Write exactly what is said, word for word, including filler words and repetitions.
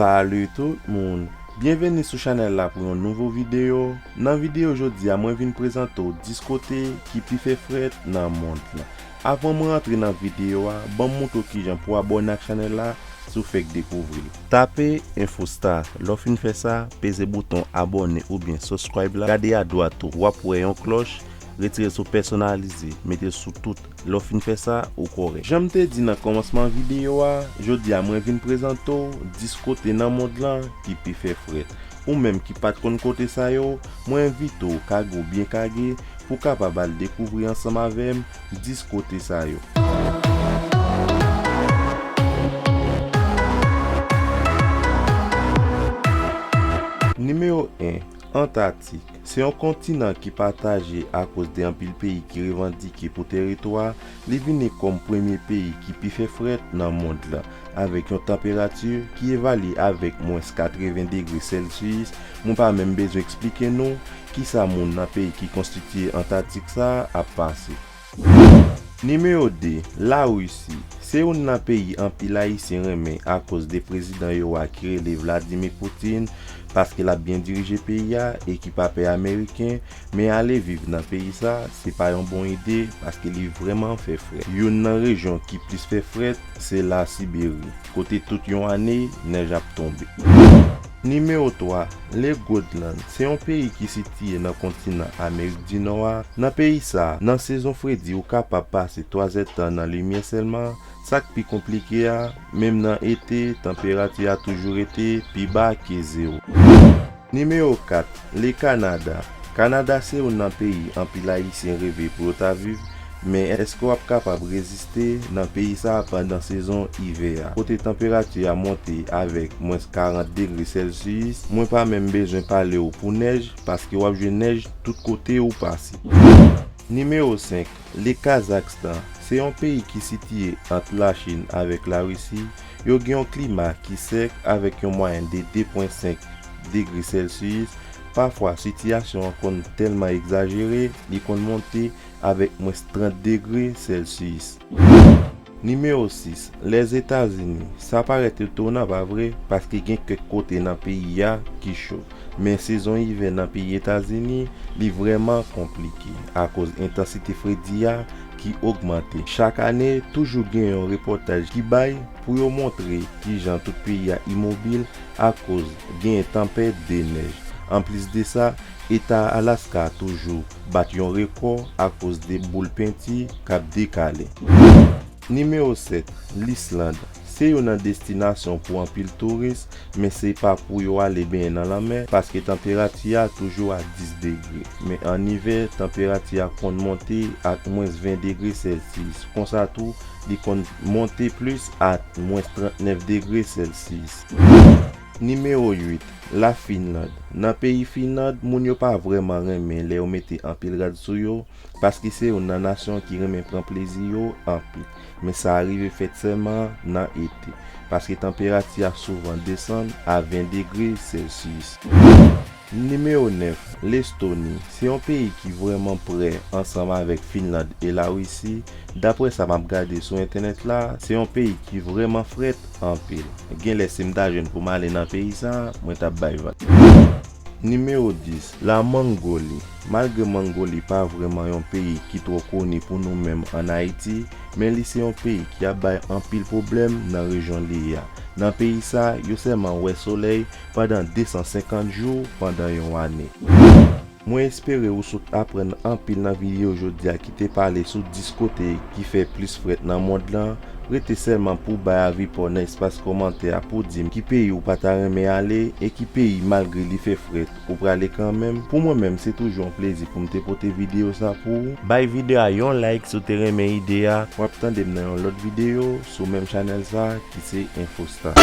Salut tout moun! Byenveni sou chanèl la pou yon nouvo videyo. Nan videyo jodi a, mwen vin prezante w dis kote ki pi fè frèt nan mond lan. Avan mwen rantre nan videyo a, ban m montre w kijan pou abòne ak chanèl la si w fèk dekouvri l. Tape Infostar. Lè w fin fè sa, peze bouton abòne oubyen subscribe la. Gade adwat ou, w ap wè yon klòch. Retire l sou pèsonalize, mete l sou tout. Lè w fin fè sa, ou kòrèk. Jan m te di nan kòmansman videyo a, jodi a mwen vin prezante w dis kote nan mond lan ki pi fè frèt. Ou menm ki pa t konn kote sa yo, mwen envite w kage w byen kage pou w kapab al dekouvri ansanm avè m dis kote sa yo. Nimewo en, Antatik. Se yon kontinan ki pataje akoz de anpil peyi ki revandike pou teritwa, li vini kòm premye peyi ki pi fè frèt nan mond lan, avèk yon tanperati ki evalye avèk mwens katreven degre Celsius. Mwen pa menm bezwen eksplike nou kisa moun nan peyi ki konstitiye Antatik sa a ap pase. Nimewo de, Larisi. Se youn nan peyi anpil Ayisyen renmen akoz de prezidan yo a ki rele Vladimir Putin, paske l ap byen dirije peyi a e ki pa pè Ameriken, men ale viv nan peyi sa, se pa yon bon ide, paske li vrèman fè frèt. Youn nan rejyon ki plis fè frèt, se Lasiberi, kote tout yon ane, nèj ap tonbe. Nimewo twa, le Groenland. Se yon peyi ki sitiye nan kontinan Amerik di Nò a. Nan peyi sa a, nan sezon fredi, ou kapab pase twa zèdtan nan limyè sèlman. Sa k pi konplike a, menm nan ete, tanperati a toujou rete pi ba ke zewo. Nimewo kat, le Kanada. Kanada se youn nan peyi anpil Ayisyen reve pou yo ta viv, men èske w ap kapab reziste nan peyi sa a pandan sezon ivè a, kote tanperati a monte avèk mwens karant degre Celsius? Mwen pa menm bezwen pale w pou nèj, paske w ap jwenn nèj tout kote ou pase. Nimewo senk, le Kazakstan. Se yon peyi ki sitiye ant Lachin avèk Larisi. Yo gen yon klima ki sèk avèk yon mwayèn de de pwen senk degre Celsius. Pafwa, sitiyasyon an konn tèlman egzajere, li konn monte avèk mwens trant degre Celsius. Nimewo sis, Lèzetazini. Sa parèt etonan, pa vre? Paske gen kèk kote nan peyi a ki cho. Men sezon ivè nan peyi Etazini, li vrèman konplike akoz entansite fredi a ki ogmante. Chak ane, toujou gen yon repòtaj ki bay pou yo montre kijan tout peyi a imobil akoz gen tanpèt de nèj. Anplis de sa, eta Alaska toujou bat yon rekò akoz de boul penti k ap dekale. Nimewo sèt, Lisland. Se youn nan destinasyon pou anpil touris, men se pa pou yo ale benyen nan lanmè, paske tanperati a toujou a dis degre. Men an ivè, tanperati a konn monte ak mwens ven degre Celsius. Konsa tou, li konn monte plis ak mwens trant nèf degre Celsius. Nimewo uit, Lafinland. Nan peyi Finland, moun yo pa vrèman renmen lè yo mete anpil rad sou yo, paske se youn nan nasyon ki renmen pran plezi yo anpil. Men sa rive fèt sèlman nan ete, paske tanperati a souvan desann a ven degre Celsius. Nimewo nèf, Lestoni. Se yon peyi ki vrèman prè ansanm avèk Finland e Larisi. Daprè sa m ap gade sou entènèt la, se yon peyi ki vrèman frèt anpil. Genlè si m ta jwenn pou m ale nan peyi sa, mwen t ap bay vag. Nimewo dis, La Mongoli. Malgre Mongoli pa vrèman yon peyi ki twò koni pou nou menm ann Ayiti, men li se yon peyi ki ap bay anpil pwoblèm nan rejyon li ye a. Nan peyi sa, yo sèlman wè solèy pandan de san senkant jou pandan yon ane. Mwen espere ou sot aprann anpil nan videyo jodi a ki te pale sou dis kote ki fè plis frèt nan mond lan. Rete sèlman pou w bay avi pa w nan espas kòmantè a pou w di m ki peyi ou pa ta renmen ale e ki peyi, malgre li fè frèt, ou prale kanmenm. Pou mwen menm, se toujou yon plezi pou m te pote videyo sa pou ou. Bay videyo a yon like si w te renmen ide a. W ap tande m nan yon lòt videyo sou menm chanèl sa ki se Infostar.